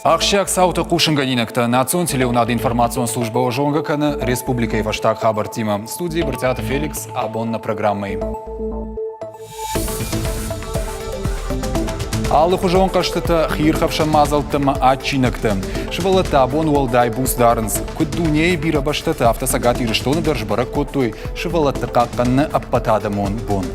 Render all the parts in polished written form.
Ахсджиаг цауты хъусынгӕнинӕгтӕ национ телеуынады информацион службӕ зонгӕ кӕны республикӕйы фӕстаг хабӕрттимӕ. Студийы Брытъиаты Феликс абон нӕ программӕйы. Алыхуызон хъӕзтытӕ, хиирхӕфсӕн мадзӕлттӕ ӕмӕ адджинӕгтӕ. Сывӕллӕттӕ абон уӕлдай буц дарынц. Куыд дунейы бирӕ бӕстӕты, афтӕ Цӕгат Ирыстоны дӕр сбӕрӕг кодтой сывӕллӕтты хъахъхъӕныны ӕппӕтадӕмон бон.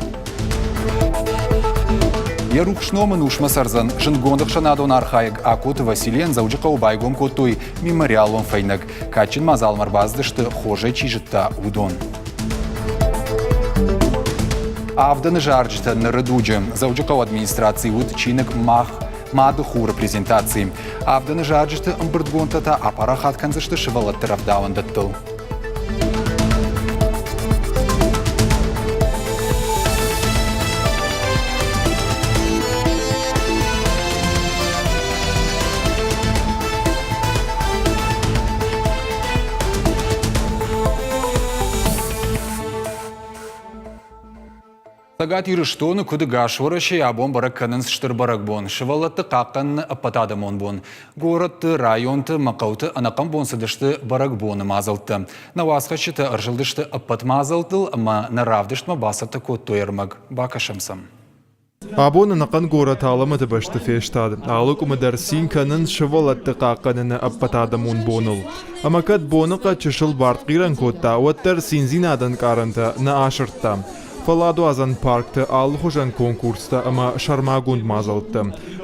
Йӕ рухс ном ын усмӕ цӕрдзӕн зындгонд ӕхсӕнадон архайӕг Акоты Василийӕн Дзӕуджыхъӕуы байгом кодтой мемориалон фӕйнӕг. Кадджын мадзалмӕ ӕрбацыдысты, хорзӕй чи зыдта, уыдон. Авдӕны зарджытӕ ныры дуджы Дзӕуджыхъӕуы администрацийы уыд чиныг «Мах мады хуры» презентаци. Авдӕны зарджыты ӕмбырдгондтӕ та апарахат кӕндзысты сывӕллӕтты рӕвдауӕндӕттыл. Цӕгат Ирыстоны куыд ӕгас Уӕрӕсейы абон бӕрӕг кӕнынц стыр бӕрӕгбон сывӕллӕтты хъахъхъӕныны ӕппӕтадӕмон бон. Горӕтты, районты ӕмӕ хъӕуты ӕнӕхъӕн бон цыдысты бӕрӕгбоны мадзӕлттӕ. Нӕ уацхӕсджытӕ ӕрзылдысты ӕппӕт мадзӕлттыл ӕмӕ нӕ равдыстмӕ бацӕттӕ кодтой ӕрмӕг. Бакӕсӕм сӕм. Абон ӕнӕхъӕн горӕт алӕмӕты бӕсты фестад. Алы къуымы дӕр цин кӕнынц сывӕллӕтты хъахъхъӕныны ӕппӕтадӕмон боныл. Ӕмӕ кӕд боныхъӕд чысыл бартхъирӕн кодта, уӕддӕр циндзинады ӕнкъарӕнтӕ нӕ асырдта. Фӕлладуадзӕн паркты алыхуызӕн конкурстӕ ӕмӕ сӕрмагонд мадзӕлттӕ.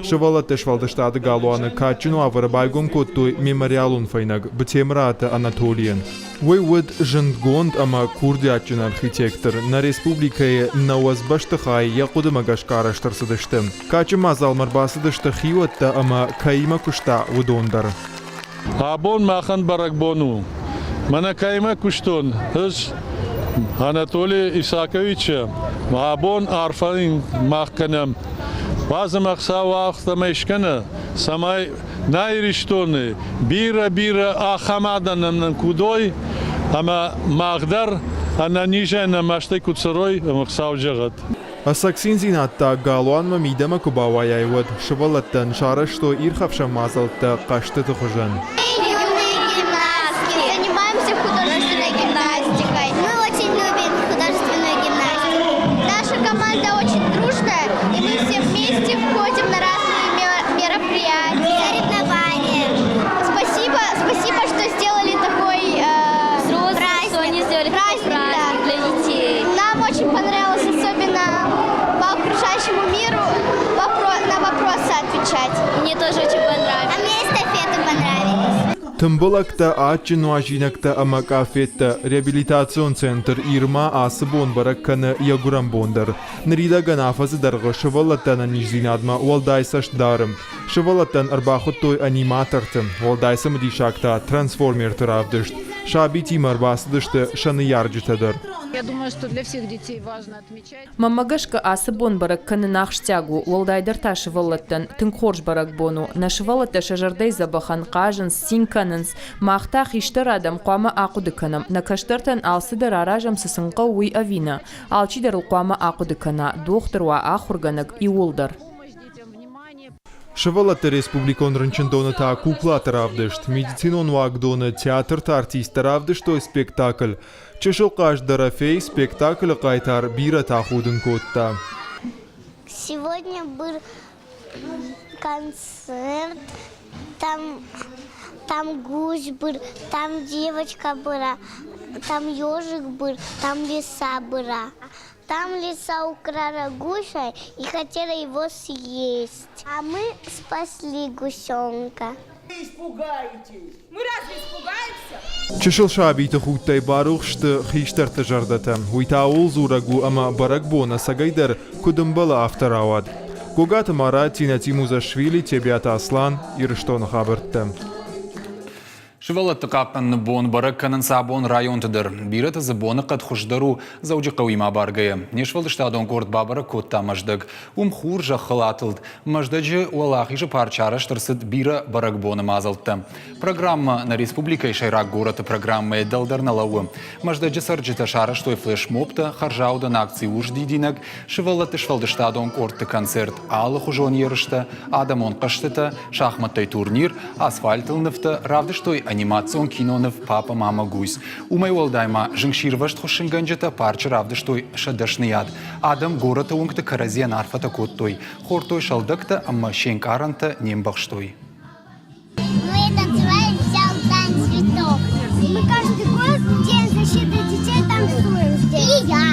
Сывӕллӕтты сфӕлдыстады галуаны кадджын уавӕры байгом кодтой мемориалон фӕйнӕг Бтемыраты Анатолийӕн. Уый уыд зындгонд ӕмӕ курдиатджын архитектор. Нӕ республикӕйы 90 бӕстыхайы йӕ хъуыдымӕ гӕсгӕ арӕзт ӕрцыдысты. Кадджын мадзалмӕ ӕрбацыдысты хиуӕттӕ ӕмӕ кӕимӕ куыста, уыдон дӕр. Абон махӕн бӕрӕгбон у. Мӕнӕ кӕимӕ куыстон, ӕз Анатолий Исаковичы абон арфӕ мах кӕнӕм. Уадзӕм ӕхсӕв афтӕмӕй скӕны, цӕмӕй нӕ Иристони бирӕ-бирӕ ахӕм адӕнӕн нын куд уой, ӕма мах дӕр ӕнӕнизӕй нӕ мӕстӕй куд цӕрой, ӕма Хуцау зӕгъӕд. Ӕцӕг циндзинад та галуанмӕ мидӕмӕ куы бауайай, уӕд сывӕллӕттӕн сарӕзтой ирхӕфсӕн мадзӕлттӕ хъӕзтыты хуызӕн. Гимнастики. Занимаемся художественной гимнастикой. Мы очень любим художественную гимнастику. Наша команда очень дружная, и мы все вместе входим на разные мероприятия, соревнования. Спасибо, спасибо, что сделали такой Взрослые, праздник. что они сделали праздник, праздник да. для детей. Нам очень понравилось, особенно по окружающему миру на вопросы отвечать. Мне тоже очень понравилось. А мне эстафеты понравились. Тымбылӕгтӕ, адджын нуазинӕгтӕ ӕмӕ къафеттӕ реабилитацион центр «Ирма» ацы бон бӕрӕг кӕны йӕ гуырӕн бон дӕр. Ныридӕгӕн афӕдзы дӕргъы сывӕллӕтты ӕнӕниздзинадмӕ уӕлдай цӕст дары. Сывӕллӕттӕн ӕрбахуыдтой аниматорты, уӕлдай цымыдисаг та трансформерты равдыст. Сабитимӕ ӕрбацыдысты сӕ ныййарджытӕ дӕр. Мӕнмӕ гӕсгӕ, ацы бон бӕрӕг кӕнын ахсджиаг у, уӕлдайдӕр та сывӕллӕттӕн. Тынг хорз бӕрӕгбон у. Нӕ сывӕллӕттӕ сӕ зӕрдӕйы дзӕбӕхӕн хъазынц, цин кӕнынц. Мах та, хистӕр адӕм, хъуамӕ ахъуыды кӕнӕм, нӕ кӕстӕртӕн алцыдӕр аразӕм, цы сын хъӕуы, уый ӕви нӕ. Алчидӕр ыл хъуамӕ ахъуыды кӕна, дохтыр уа, ахуыргӕнӕг, иууылдӕр. Сывӕллӕтты республикон рынчындоны та куклаты равдыст. Медицинон уагдоны театрты артисттӕ равдыстой спектакль. Чысыл хъазт Дорофей спектаклы хъайтар бирӕтӕ худын кодта. Сегодня был концерт, там, там гусь был, там девочка была, там ежик был, там лиса была. Там лиса украла гуся и хотела его съесть. А мы спасли гусенка. Испугаетесь. Мы разве испугаемся? Чысыл сабиты худтӕй барухс сты хистӕрты зӕрдӕтӕ. Уый та ууыл дзурӕг у, ӕмӕ бӕрӕгбон ӕцӕгӕйдӕр куыд ӕмбӕлы, афтӕ рауад. Гогаты Марат, Тина Тимузашвили, Тебиаты Аслан, Ирыстоны хабӕрттӕ. Сывӕллӕтты хъахъхъӕныны бон бӕрӕг кӕнынц абон районты дӕр. Бирӕты дзы боныхъӕд хуыздӕр у Дзӕуджыхъӕуимӕ абаргӕйӕ. Не сфӕлдыстадон къорд бабӕрӕг кодта Мӕздӕг. Уым хур зӕххыл атылд. Мӕздӕджы Уӕлахизы парчы арӕзт ӕрцыд бирӕ бӕрӕгбоны мадзӕлттӕ. Программӕ нӕ республикӕйы сӕйраг горӕты программӕйы дӕлдӕр нӕ лӕууы. Мӕздӕджы цӕрджытӕ сарӕзтой флешмобтӕ, хӕрзаудӕн акци «Урс дидинӕг», сывӕллӕтты сфӕлдыстадон къордты концерт, алыхуызон ерыстӕ, адӕмон хъӕзтытӕ, шахмӕттӕй турнир, асфальтыл нывтӕ равдыстой анимацион киноныв «Папа, мама, гусь». Уымӕй уӕлдай ма зынгсирвӕзт хуыссынгӕнджытӕ парчы равдыстой сӕ дӕсныйад. Адӕм горӕты уынгты кӕрӕдзийӕн арфӕтӕ кодтой, хордтой сӕлдӕгтӕ ӕмӕ се нкъарӕнтӕ не мбӕхстой. Мы танцевали взял дань цветов. Мы каждый год День защиты детей танцуем здесь. И я.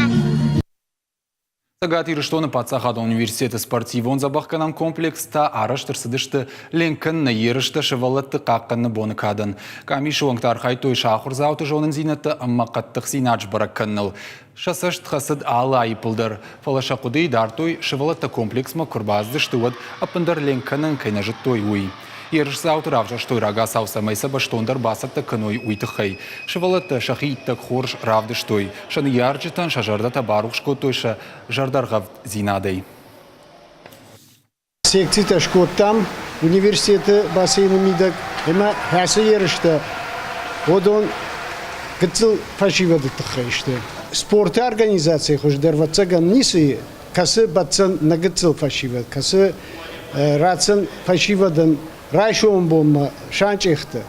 Цӕгат Ирыстоны паддзахадон университеты спортивон дзӕбӕхгӕнӕн комплекстӕ арӕзт ӕрцыдысты ленккӕныны ерыстӕ сывӕллӕтты хъахъхъӕныны боны кадӕн. Къамисы уӕнгтӕ архайдтой сӕ ахуырдзауты зонындзинӕдтӕ ӕмӕ хъӕддыхдзинад сбӕрӕг кӕныныл. Сӕ цӕст хӕцыд алы аиппыл дӕр, фӕлӕ сӕ хъуыдыйы дардтой, сывӕллӕттӕ комплексмӕ куы рбацыдысты, уӕд ӕппындӕр ленк кӕнын кӕй нӕ зыдтой, уый. Ерысдзауты равзӕрстой рагацау, цӕмӕй сӕ бӕстондӕр бацӕттӕ кӕной, уый тыххӕй. Сывӕллӕттӕ сӕхи иттӕг хорз равдыстой, сӕ ныййарджытӕн сӕ зӕрдӕтӕ барухс кодтой сӕ зӕрдӕргъӕвддзинадӕй. Секцитӕ скодтам университеты бассейны мидӕг ӕмӕ хӕцы ерыстӕ уыдон гыццыл фӕсивӕды тыххӕй сты. Спорты организацийы хуыздӕр ӕвӕццӕгӕн ницы и, кӕцы бӕтдзӕн нӕ гыццыл фӕсивӕд, кӕцы ратдзӕн фӕсивӕдӕн райсомы бонмӕ санчъехты.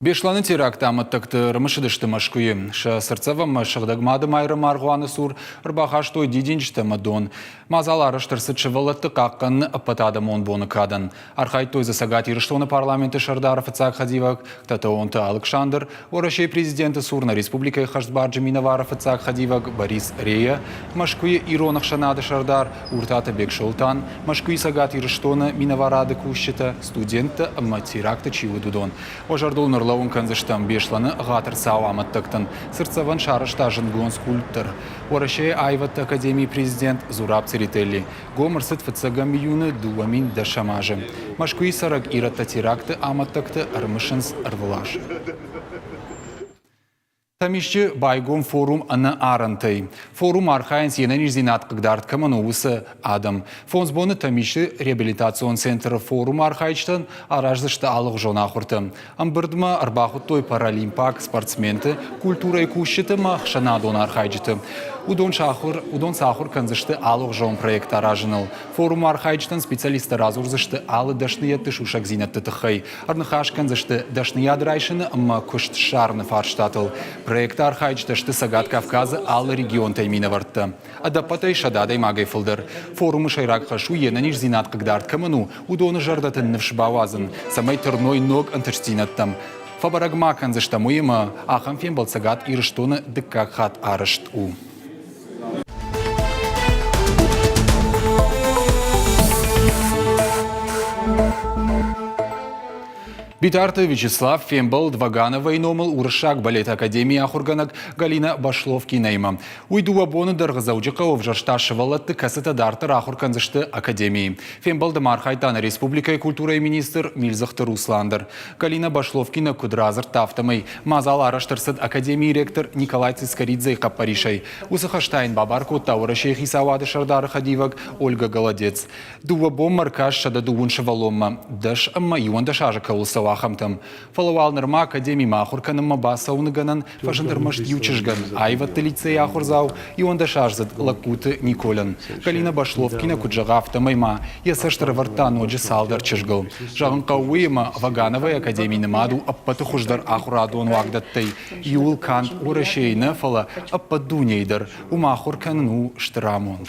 Беслӕны теракты амӕттӕгты ӕрымысыдысты Мӕскуыйы. Сӕ цыртдзӕвӕнмӕ Сыгъдӕг Мады Майрӕмы аргъуаны цур ӕрбахастой дидинджытӕ ӕмӕ дон. Мадзал арӕзт ӕрцыд сывӕллӕтты хъахъхъӕныны ӕппӕтадӕмон боны кадӕн. Архайдтой дзы Цӕгат Ирыстоны парламенты сӕрдары фыццаг хӕдивӕг Тӕтӕонты Алыксандр, Уӕрӕсейы президенты цур нӕ республикӕйы хӕстбарджы минӕвары фыццаг хӕдивӕг Борис Рея, Мӕскуыйы ирон ӕхсӕнады сӕрдар Уртаты Бексолтан, Мӕскуыйы Цӕгат Ирыстоны минӕварады кусджытӕ, студенттӕ ӕмӕ теракты чи уыд, уыдон. Уӕ зӕрдыл ныр лӕууын кӕндзыстӕм Беслӕны ӕгъатыр цау амӕттӕгтӕн. Цыртдзӕвӕн сарӕзта зындгонд скульптор, Уӕрӕсейы аивӕдты академийы президент Зураб Церетели. Гом ӕрцыд фыццӕгӕм июны 2010 азы. Мӕскуыйы цӕрӕг ирӕттӕ теракты амӕттӕгты ӕрымысынц ӕрвылаз. Тӕмисчы байгом форум ӕнӕ арӕнтӕй. Форум архайынц йе нӕниздзинад хъыгдард кӕмӕн у, уыцы адӕм. Фондз боны Тӕмисчы реабилитацион центры форумы архайджытӕн араздзысты алыгъуызон ахуыртӕ. Ӕмбырдмӕ ӕрбахуыдтой паралимпаг спортсменты, культурӕйы кусджыты ӕмӕ ӕхсӕнадон архайджыты. Уыдон сӕ ахуыр, уыдон сӕ ахуыр кӕндзысты алыгъуызон проекттӕ аразыныл. Форумы архайджытӕн специалисттӕ радзурдзысты алы дӕсныйӕдты сусӕгдзинӕдты тыххӕй. Ӕрныхас кӕндзысты дӕсныйад райсыны ӕмӕ куыст ссарыны фарстатыл. Проекты архайджытӕ сты Цӕгат Кавказы алы регионтӕй минӕвӕрттӕ. Ӕдӕппӕтӕй 100 адӕймагӕй фылдӕр. Форумы сӕйраг хӕс у, йе нӕниздзинад хъыгдард кӕмӕн у, уыдоны зӕрдӕты ныфс бауадзын, цӕмӕй тырной ног ӕнтыстдзинӕдтӕм. Фӕбӕрӕг ма кӕндзыстӕм уыимӕ, ахӕм фембӕлд Цӕгат Ирыстоны дыккаг хатт арӕзт у. Битарты Вячеслав фембӕлд Вагановайы номыл Уырыссаг балеты академийы ахуыргӕнӕг Галина Башловкинаимӕ. Уый дыууӕ боны дӕргъы Дзӕуджыхъӕуы ӕвзӕрста сывӕллӕтты, кӕцытӕ дарддӕр ахуыр кӕндзысты академийы. Фембӕлды ма архайдта нӕ республикӕйы культурӕйы министр Милдзыхты Руслан дӕр. Галина Башловкина куыд радзырдта, афтӕмӕй мадзал арӕзт ӕрцыд академийы ректор Николай Цискоридзейы хъӕппӕрисӕй. Уыцы хӕстӕ йын бабар кодта Уӕрӕсейы хицауады сӕрдары хӕдивӕг Ольга Голодец. Дыууӕ бонмӕ ӕркаст 130 сывӕллонмӕ, 10 ӕмӕ 11 азы кӕуыл цӕуы, ахӕмтӕм. Фӕлӕ уал нырма академимӕ ахуыр кӕнынмӕ бацӕуыны гӕнӕн фӕзынд ӕрмӕст иу чызгӕн, аивӕдты лицейы ахуырдзау, 11-аздзыд Лӕгкуты Николӕн. Галина Башловкина куыд зӕгъы, афтӕмӕй ма йӕ цӕст ӕрӕвӕрдта ноджы цалдӕр чызгыл. Зӕгъын хъӕуы уый, ӕмӕ Вагановайы академи нымад у ӕппӕты хуыздӕр ахуырадон уагдӕттӕй иуыл канд Уӕрӕсейы нӕ, фӕлӕ ӕппӕт дунейы дӕр. Уым ахуыр кӕнын у стыр амонд.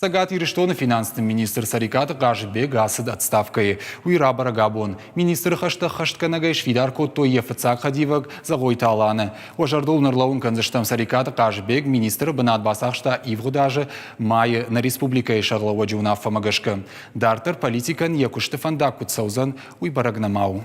Цӕгат Ирыстоны финансты министр Цӕрикъаты Хъазыбег ацыд отставкӕйы. Уый рабӕрӕг абон. Министры хӕстӕ ӕххӕстгӕнӕгӕй сфидар кодтой йӕ фыццаг хӕдивӕг Зӕгъойты Аланы. Уӕ зӕрдыл ныр кӕндзыстӕм Цӕрикъаты Хъазыбег министры бынат бацахста ивгъуыд азы майы нӕ республикӕйы сӕргълӕууӕджы уынаффӕмӕ гӕсгӕ. Дарддӕр политикӕн йӕ куысты фӕндаг куыд цӕудзӕн, уый бӕрӕг нӕма у.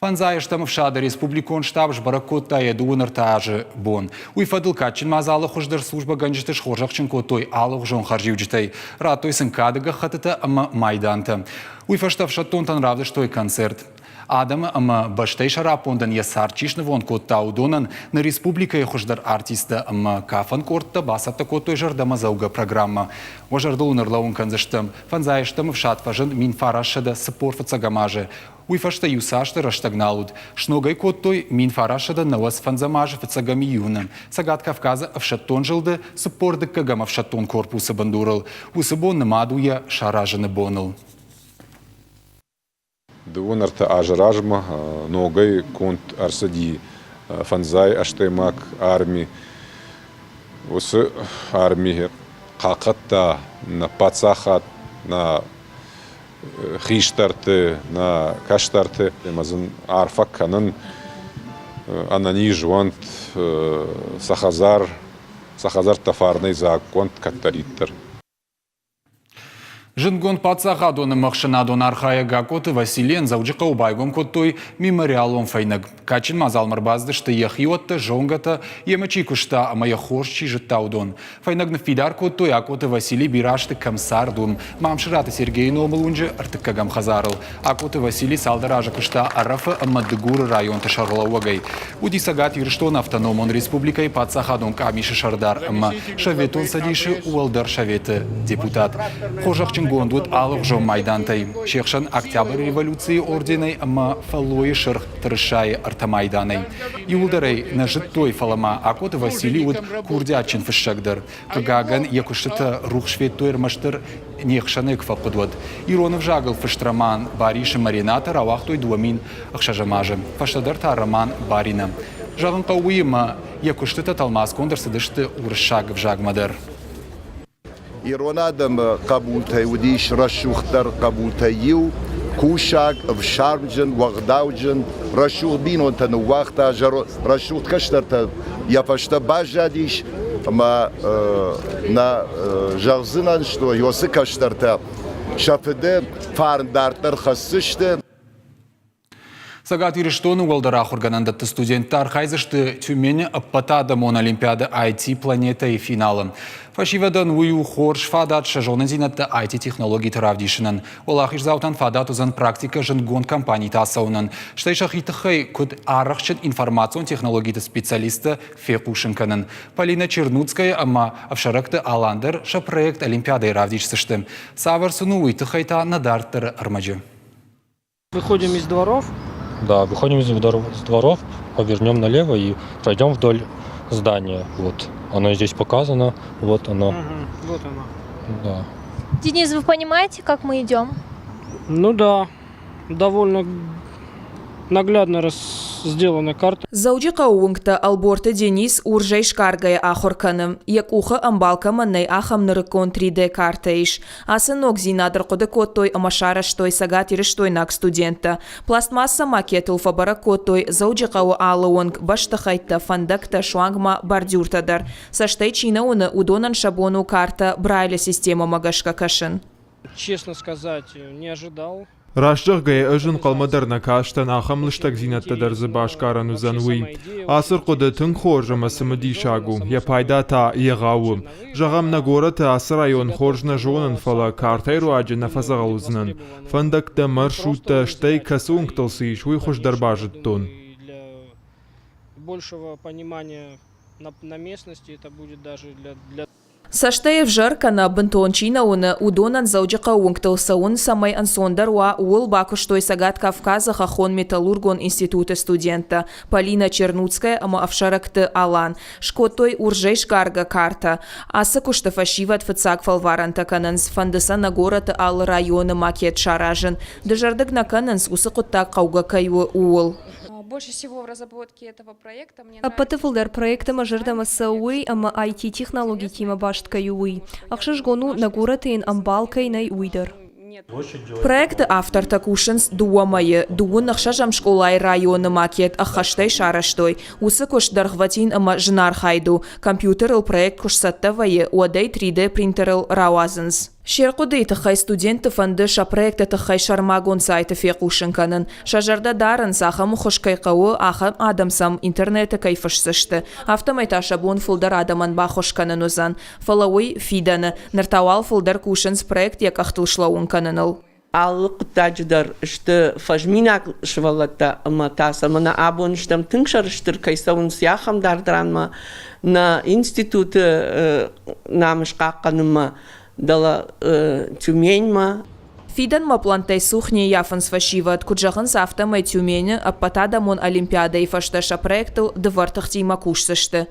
Фӕндзайӕстӕм ӕфсады республикон штаб сбӕрӕг кодта йӕ дыууын ӕртӕ азы бон. Уый фӕдыл кадджын мадзалы хуыздӕр службӕгӕнджыты схорзӕхджын кодтой алыгъуызон хӕрзиуджытӕй, радтой сын кады гӕххӕттытӕ ӕмӕ майдантӕ. Уый фӕстӕ ӕфсӕддонтӕн равдыстой концерт. Адӕмы ӕмӕ бӕстӕйы сӕраппондӕн йӕ цард чи снывонд кодта, уыдонӕн нӕ республикӕйы хуыздӕр артисттӕ ӕмӕ кафӕн къордтӕ бацӕттӕ кодтой зӕрдӕмӕдзӕугӕ программӕ. Уӕ зӕрдыл уын ӕрлӕууын кӕндзыстӕм, фӕндзайӕстӕм ӕфсад фӕзынд 1945 фыццӕгӕм азы. Уый фӕстӕ иу цасдӕр рӕстӕг нал уыд. Сног ӕй кодтой 1995 азы фыццӕгӕм июны Цӕгат Кавказы ӕфсӕддон зылды 42-ӕм ӕфсӕддон корпусы бындурыл. Уыцы бон нымад у йӕ саразыны боныл. Дыууын ӕртӕ азы размӕ ногӕй конд ӕрцыди фӕндзай ӕстӕймаг арми. Уыцы арми хъахъхъӕдта нӕ паддзахад, нӕ хистӕрты, нӕ кӕстӕрты ӕмӕ сын арфӕ кӕнын, ӕнӕниз уӕнт, сӕ хӕдзар, сӕ хӕдзӕрттӕ фарнӕй дзаг уӕнт кӕддӕриддӕр. Зындгонд паддзахадон ӕмӕ ӕхсӕнадон архайӕг Гакъоты Василийӕн Дзӕуджыхъӕуы байгом кодтой мемориалон фӕйнӕг. Кадджын мадзалмӕ ӕрбацыдысты йӕ хиуӕттӕ, зонгӕтӕ, йемӕ чи куыста ӕмӕ йӕ хорз чи зыдта, уыдон. Фӕйнӕг ныффидар кодтой, Акъоты Василий бирӕ азты кӕм цард, уым, Мамсыраты Сергейы номыл уынджы ӕртыккӕгӕм хӕдзарыл. Акъоты Василий цалдӕр азы куыста Ӕрӕфы ӕмӕ Дыгуры районты сӕргълӕууӕгӕй. Уыди Цӕгат Ирыстоны автономон республикӕйы паддзахадон къамисы сӕрдар ӕмӕ Советон Цӕдисы Уӕлдӕр Советы депутат. Хорзӕхджынгонд уыд алыгъуызон майдантӕй, се хсӕн Октябры революцийы орденӕй ӕмӕ Фӕллойы Сырх тырысайы ӕртӕ майданӕй. Иууылдӕр ӕй нӕ зыдтой, фӕлӕ ма Акъоты Васили уыд курдиатджын фыссӕг дӕр. Хъыгагӕн, йӕ куыстытӕ рухс федтой ӕрмӕстдӕр не хсӕнӕй куы фӕхъуыд, уӕд. Ирон ӕвзагыл фыст роман Барисы Марената рауагътой 2006 азы, фӕстӕдӕр та роман Барина. Зӕгъын хъӕуы уыимӕ, йӕ куыстытӕ тӕлмацгонд ӕрцыдысты уырыссаг ӕвзагмӕ дӕр. Ирон адӕмы хъӕбултӕй уыдис рӕсугъддӕр хъӕбултӕй иу, кусаг, ӕфсармджын, уӕгъдауджын, рӕсугъд бинонтӕ ныууагъта, рӕсугъд кӕстӕртӕ йӕ фӕстӕ баззадис ӕмӕ нӕ зӕгъдзынӕн, что уыцы кӕстӕртӕ сӕ фыды фарн дарддӕр хӕсдзысты. Цӕгат Ирыстоны уӕлдӕр ахуыргӕнӕндӕтты студенттӕ архайдзысты Тюмени ӕппӕтадӕмон олимпиады IT-планетӕйы финалы. Фӕсивӕдӕн уый у хорз фадат сӕ зонындзинӕдтӕ IT-технологиты равдисынӕн. Уӕлахиздзаутӕн фадат уыдзӕн практикӕ зындгонд компаниты ацӕуынӕн, стӕй сӕхи тыххӕй куыд арӕхстджын информацион технологиты специалисттӕ фехъусын кӕнын. Полина Чернуцкая ӕмӕ ӕфсӕрӕгты Алан дӕр сӕ проект олимпиадӕйы равдисдзысты. Цавӕр сын у, уый тыххӕй та нӕ дарддӕры ӕрмӕджы. Выходим из дворов. Да, выходим из дворов, повернем налево и пройдем вдоль здания. Вот оно здесь показано, вот оно. Угу, вот оно. Да. Денис, вы понимаете, как мы идем? Ну да, довольно наглядно сделана карта. Дзӕуджыхъӕуы уынгтӕ Ӕлборты Денис уырзӕй сгаргӕйӕ ахуыр кӕны. Йӕ къухы ӕмбал кӕмӕн нӕй, ахӕм нырыккон 3D-картӕ ис. Ацы ногдзинад ӕрхъуыды кодтой ӕмӕ сарӕзтой цӕгатирыстойнаг студенттӕ. Пластмасса макетыл фӕбӕрӕг кодтой Дзӕуджыхъӕуы алы уынг, бӕстыхӕйттӕ, фӕндӕгтӕ, суанг ма бордюртӕ дӕр. Цӕстӕй чи нӕ уыны, уыдонӕн сӕ бон у картӕ Брайлы системӕмӕ гӕсгӕ кӕсын. Честно сказать, не ожидал. Раст зӕгъгӕйӕ, ӕз ӕнхъӕлмӕ дӕр нӕ кастӕн, ахӕм лыстӕгдзинӕдтӕ дӕр дзы басгарӕн уыдзӕн, уый. Ацы рхъуыды тынг хорз ӕмӕ цымыдисаг у, йӕ пайда та егъау у. Зӕгъӕм, нӕ горӕты ацы район хорз нӕ зонын, фӕлӕ картӕйы руаджы нӕ фӕдзӕгъӕл уыдзынӕн. Фӕндӕгтӕ, маршруттӕ, стӕй кӕцы уынгтыл цы ис, уый хуыздӕр базыдтон. Большего понимания на местности это будет даже для Цӕстӕй ӕвзӕр кӕнӕ бынтон чи нӕ уыны, уыдонӕн Дзӕуджыхъӕуы уынгтыл цӕуын цӕмӕй ӕнцондӕр уа, ууыл бакуыстой Цӕгат Кавказы хӕххон-металлургон институты студенттӕ Полина Чернуцкая ӕмӕ ӕфсӕрӕгты Алан. Скодтой уырзӕй сгаргӕ картӕ. Ацы куысты фӕсивӕд фыццаг фӕлварӕнтӕ кӕнынц, фӕнды сӕ нӕ горӕты алы районы макет саразын. Дызӕрдыг нӕ кӕнынц, уыцы хъуыддаг хъӕугӕ кӕй у, ууыл. Ӕппӕты фылдӕр проекты мӕ зӕрдӕмӕ цӕуы уый, ӕмӕ IT-технологитимӕ баст кӕй у, уый. Ӕхсызгон у, нӕ горӕты йын ӕмбал кӕй нӕй, уый дӕр. Проекты автортӕ кусынц дыууӕ мӕйы. Дыууын ӕхсӕзӕм скъолайы районы макет ӕххӕстӕй сарӕзтой. Уыцы куыст дӕргъвӕтин ӕмӕ зынархайд у. Компьютерыл проект куы сцӕттӕ вӕййы, уӕд ӕй 3D-принтерыл рауадзынц. Се рхъуыдыйы тыххӕй студентты фӕнды сӕ проекты тыххӕй сӕрмагонд сайты фехъусын кӕнын. Сӕ зӕрдӕ дарынц, ахӕм ӕххуыс кӕй хъӕуы, ахӕм адӕм сӕм интернеты кӕй фысдзысты. Афтӕмӕй та сӕ бон фылдӕр адӕмӕн баххуыс кӕнын уыдзӕн. Фӕлӕ уый фидӕны. Ныр та уал фылдӕр кусынц проект йӕ къӕхтыл слӕууын кӕныныл. Алы хъуыддаджы дӕр сты фӕзминаг сывӕллӕттӕ ӕмӕ та сӕ мӕнӕ абон стӕм тынг сӕрыстыр кӕй цӕуынц ахӕм дард ранмӕ нӕ институты намыс хъахъхъӕнынмӕ, дӕлӕ Тюменьмӕ. Фидӕнмӕ пълӕнттӕй цух не ййафынц фӕсивӕд. Куыд зӕгъынц, афтӕмӕй Тюмены ӕппӕтадӕмон олимпиадӕйы фӕстӕ сӕ проектыл дывӕр тыхтимӕ кусдзысты.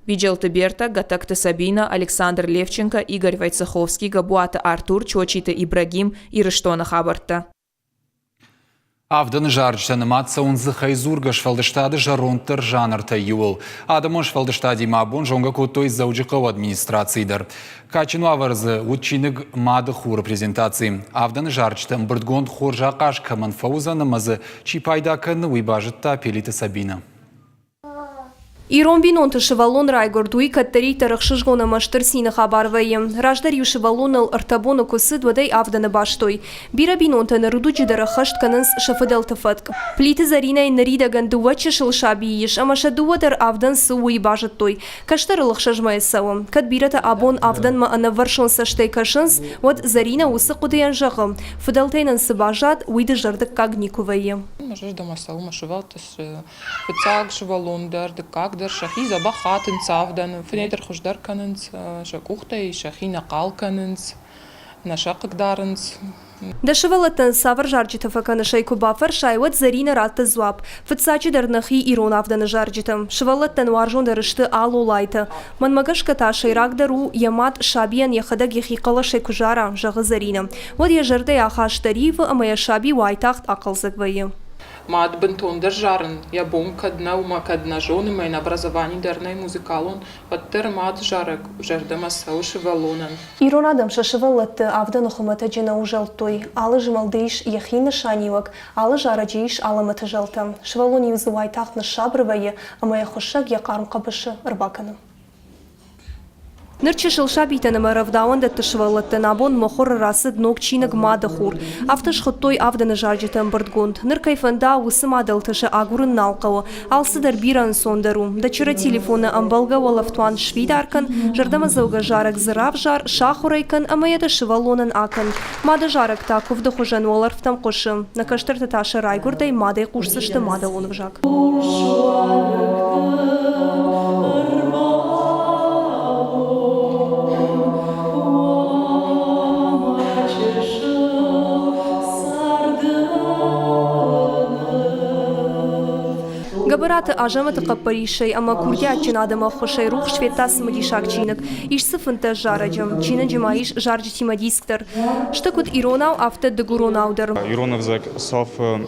Биджелты Берта, Гӕтӕгты Сабина, Александр Левченко, Игорь Войцеховский, Габуаты Артур, Чочиты Ибрагим, Ирыстоны хабӕрттӕ. Авдӕны зарджытӕ нымад цӕуынц дзыхӕй дзургӕ сфӕлдыстады зӕронддӕр жанртӕй иуыл. Адӕмон сфӕлдыстадимӕ абон зонгӕ кодтой Дзӕуджыхъӕуы администрацийы дӕр. Кадджын уавӕр дзы уыд чиныг «Мады хур»-ы презентаци. Авдӕны зарджыты ӕмбырдгонд хорз ахъаз кӕмӕн фӕуыдзӕн ӕмӕ дзы чи пайда кӕны, уый базыдта Пелиты Сабинӕ. Ирон бинонты сывӕллон райгуырд, уый кӕддӕриддӕр ӕхсызгон ӕмӕ стыр цины хабар вӕййы. Раздӕр-иу сывӕллоныл ӕртӕ боны куы цыд, уӕд ӕй авдӕны бастой. Бирӕ бинонтӕ нырудуджы дӕр ӕххӕст кӕнынц сӕ фыдӕлты фӕтк. Плиты Зӕринӕйы ныридӕгӕн дыууӕ чысыл сабийы ис ӕмӕ сӕ дыууӕ дӕр авдӕн цы, уый базыдтой. Кӕстӕрыл ӕхсӕз мӕйы цӕуы. Кӕд бирӕтӕ абон авдӕнмӕ ӕнӕввӕрсон цӕстӕй кӕсынц, уӕд Зӕринӕ уыцы хъуыдыйӕн зӕгъы, фыдӕлтӕй нын цы баззад, уый дызӕрдыггаг никуы вӕййы. Мӕ зӕрдӕмӕ цӕуы мӕ сывӕллӕтты Фыццаг сывӕллон дӕр, дыккаг дӕр сӕхи дзӕбӕх хатынц авдӕны, фынӕй дӕр хуыздӕр кӕнынц, сӕ къухтӕй сӕхи нӕ хъал кӕнынц, нӕ сӕ хъыгдарынц. Дӕ сывӕллӕттӕн цавӕр зарджытӕ фӕкӕныс ӕй куы бафӕрсай, уӕд Зӕринӕ ратты дзуапп, Фыццаджыдӕр нӕхи ирон авдӕны зарджытӕ. Сывӕллӕттӕн уарзондӕр сты алолайтӕ. Мӕнмӕ гӕсгӕ та сӕйрагдӕр у, йӕ мад сабийӕн йӕхӕдӕг йӕхи хъӕлӕсӕй куы зара, зӕгъы Зӕринӕ. Уӕд йӕ зӕрдӕйы ахаст дӕр ивы ӕмӕ йӕ саби уайтагъд ахъӕлдзӕг вӕййы. Мад бынтондӕр зарын йӕ бон кӕд нӕу мӕ кӕд нӕ зоны, мӕн образовани дӕр нӕй музыкалон, уӕддӕр мад зарӕг зӕрдӕмӕ цӕуы сывӕллонӕн. Ирон адӕм сӕ сывӕллӕтты авдӕны хуымӕтӕджы нӕ узӕлдтой. Алы змӕлды ис йӕхи нысаниуӕг, алы зарӕджы ис алӕмӕты зӕлтӕ. Сывӕллон-иу дзы уайтагъд ныссабыр вӕййы ӕмӕ йӕ хуыссӕг йӕ хъарм хъӕбысы ӕрбакӕны. Ныр чысыл сабитӕн ӕмӕ рӕвдауӕндӕтты сывӕллӕттӕн абон мыхуыры рацыд ног чиныг «Мады хур». Афтӕ схуыдтой авдӕны зарджыты ӕмбырдгонд. Ныр кӕй фӕнда, уыцы мадӕлты сӕ агурын нал хъӕуы. Алцыдӕр бирӕ ӕнцондӕр у. Дӕ чыры телефоны ӕмбӕлгӕ уӕлӕфтуан сфидар кӕн, зӕрдӕмӕдзӕугӕ зарӕг дзы равзар, сахуыр ӕй кӕн ӕмӕ йӕ дӕ сывӕллонӕн акӕн. Мады зарӕг та куывды хуызӕн уӕлӕрвтӕм хъуысы. Нӕ кӕстӕртӕ та сӕ райгуырдӕй мадӕй хъусдзысты мадӕлон ӕвзаг. Гӕбӕраты Азӕмӕты хъӕппӕрисӕй ӕмӕ курдиатджын адӕмы ӕххуысӕй рухс федта цымыдисаг чиныг. Ис дзы 15 зарӕджы. Чиныджы ма ис зарджытимӕ диск дӕр. Сты куыд иронау, афтӕ дыгуронау дӕр. Ирон ӕвзаг сафы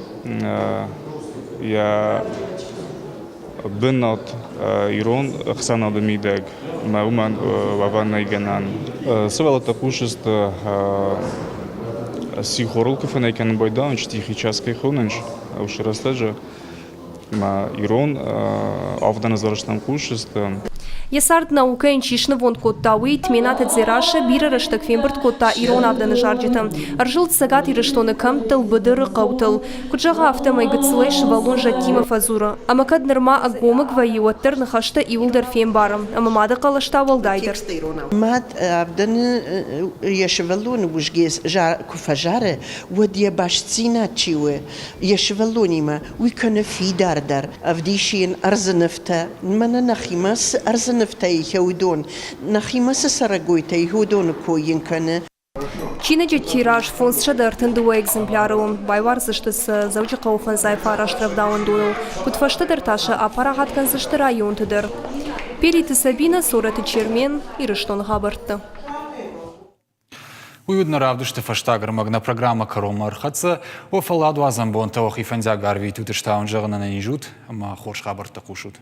йӕ бынат ирон ӕхсӕнады мидӕг ӕмӕ уымӕн уӕвӕн нӕй гӕнӕн. Сывӕллӕттӕ хъусынц сихорыл куы фынӕй кӕнын байдайынц, тихий час кӕй хонынц, уыцы рӕстӕджы ӕмӕ ирон авдӕны зарджытӕм хъусынц. Йӕ цард наукӕйӕн чи снывонд кодта, уый Тменаты Дзерассӕ бирӕ рӕстӕг фембырд кодта ирон авдӕны зарджыты. Ӕрзылд Цӕгат Ирыстоны кӕмттыл, быдыры, хъӕутыл. Куыд зӕгъы, афтӕмӕй гыццылӕй сывӕллон зӕдтимӕ фӕдзуры. Ӕмӕ кӕд нырма ӕгомыг вӕййы, уӕддӕр ныхӕстӕ иуылдӕр фембары. Ӕмӕ мады хъӕлӕс та уӕлдайдӕр. Мад авдӕны йӕ сывӕллоны узгӕ куы фӕзары, уӕд йӕ бастдзинад чи у йӕ сывӕллонимӕ, уый кӕны фидардӕр, ӕвдисы йын ӕрдзы нывтӕ. Мӕнӕ нӕхимӕ цы ӕрдзы нывтӕ и, уыдон, нӕхимӕ цы цӕрӕгойтӕ и, уыдоны кой йын кӕны. Чиныджы тираж 532 экземпляры у. Байуардзысты сӕ Дзӕуджыхъӕуы фӕндзай фараст рӕвдауӕндоныл. Куыд фӕстӕдӕр та сӕ апарахат кӕндзысты районты дӕр. Пелиты Сабинӕ, Цорӕты Чермен, Ирыстоны хабӕрттӕ. Уый уыд нӕ равдысты фӕстаг ӕрмӕг нӕ программӕ кӕронмӕ ӕрхӕццӕ. Уӕ фӕлладуадзӕн бонтӕ уӕхи фӕндиаг арвитут, стауын зӕгъын ӕнӕниз ут ӕмӕ хорз хабӕрттӕ хъусут.